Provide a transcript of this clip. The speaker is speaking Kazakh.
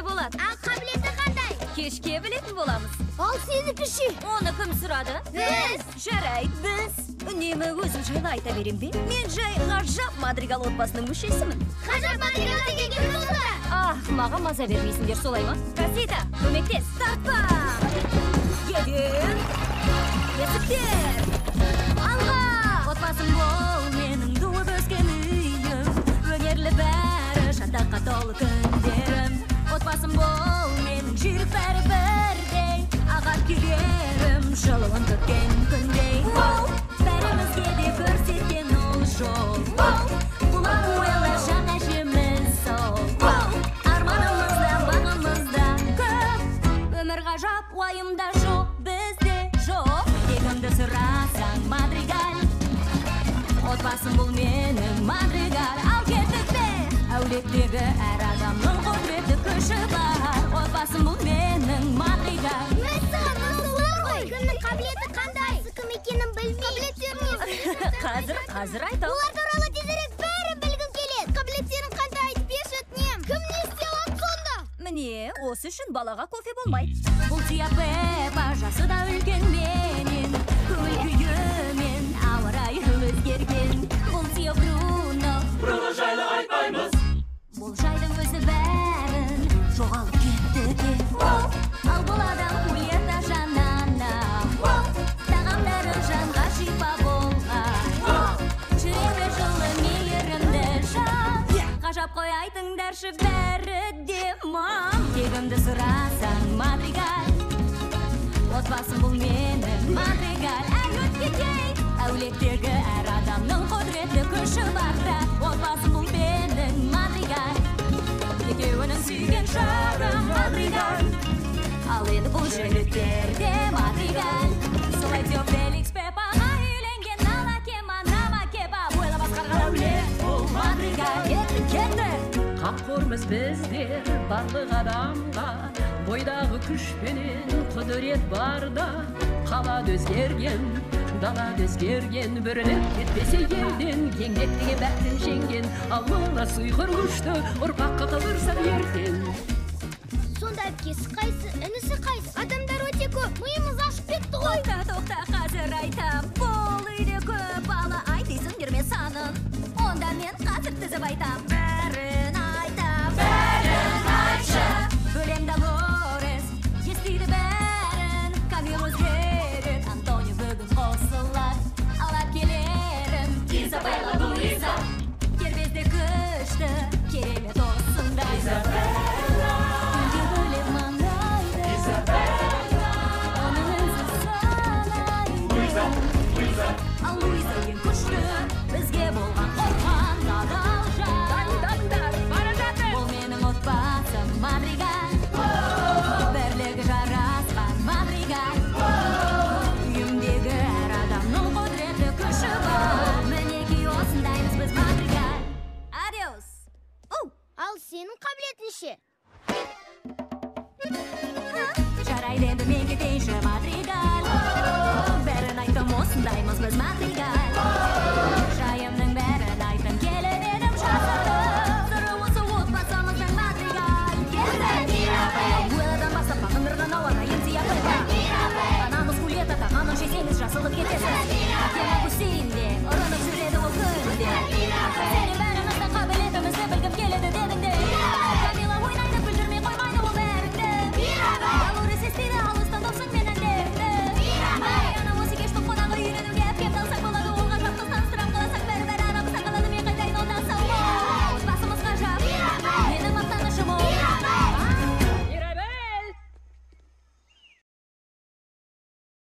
деуге болады. Ал қабілеті қандай? Кешке білетін боламыз. Ал сенікі ше? Оны кім сұрады? Біз! Жарайды, біз. Үнемі өзім жайлы айта берем бе? Мен жай ғажап Мадригал отбасының мүшесімін. Ғажап Мадригал деген кім сонда? Ах, маған маза бермейсіңдер, солай ма? Касита, көмектес, тартпа! Еден, есіктер, алға! Отбасым бол, менің туып өскен үйім, өнерлі бәрі, шаттыққа толы күндерім. Отбасым бол, менің жүйрік бәрі бірдей, ағат күйлерім, жылуын төккен күндей. Бәрімізге де көрсеткен ол жол. Бұл Абуэла жан әжеміз сол. Арманымыз да, бағымыз да көп. Өмір ғажап, уайым да жоқ, бізде жоқ. Тегімді сұрасаң, Мадригаль. Отбасым бұл менің Мадригаль. Ал кеттік пе? Әулеттегі әр адамның құдіретті күші бар. Отбасым бұл менің Мадригаль. Мәссаған, осылар ғой. Кімнің қабілеті қандай? Кім екенін білмеймін. Қабілеттерін Қазір айтам. Олар туралы тезірек бәрін білгім келеді. Қабілеттерін қандай айтып берші, өтінем. Кім не істей алады сонда? Міне, осы үшін балаға кофе болмайды. Бұл Тия Пеппа, жасы да үлкен менен, көңіл күйімен ауа райы өзгерген. Бұл Тио Бруно. Бруно жайлы айтпаймыз. Бұл жайдың өзі бәрін жоғалып кетті де. Ал бұл адам Хульетта жанана. Тағамдары жанға шипа болған. Жүрегі жылы мейірімді жан. Ғажап қой айтыңдаршы бәрі де мам. Тегімді сұрасаң, Мадригаль. Отбасым бұл менің Мадригаль. Әй, өткендей, әулеттегі әр адамның құдіретті күші бар да. Отбасым бұл менің Мадригаль. Екеуінің сүйген жары Мадригаль. Ал енді бұл жігіттер де Мадригаль. Солай Тео Феликс Пеппаға үйленген, ал әкем анам әкеп Абуэла басқарған әулет бұл Мадригаль. Кеттік, кеттік! Қамқормыз біздер барлық адамға, бойдағы күшпенен құдірет барда. Қалады өзгерген, далада өзгерген, бөріліп кетпесе елден, еңбек деген бәхтін жеңген. Ал мына сиқыр күшті ұрпаққа қалдырсақ ертең. Сонда әпкесі қайсы, інісі қайсы? Адамдар өте көп, миымыз ашып кетті ғой. Тоқта, тоқта, қазір айтам. Бұл үйде көп бала, айт дейсіңдер ме санын? Онда мен қазір тізіп айтам. Бәрін айтам, бәрін айтшы. Бөлем Долорес, естиді бәрін. Камил өзгереді, Антонио бүгін қосылады. Ал әпкелерім Изабелла, Луиза. Кербезде күшті, керемет осындай. Изабелла. Гүлге бөлеп маңайды. Изабелла. Оның ізі санайды. Ал Луиза ең күшті, бізге болған қорған адал жан. Дайындалыңдар, бара жатыр! Бұл менің отбасым Мадригаль. Бірлігі жарасқан Мадригаль. Үйімдегі әр адамның құдіретті күші бар. Мінекей осындаймыз біз Мадригаль. Адиос! Ал сенің қабілетің ше? Жарайды енді мен кетейінші Мадригаль. Бәрін айттым, осындаймыз біз Мадригаль.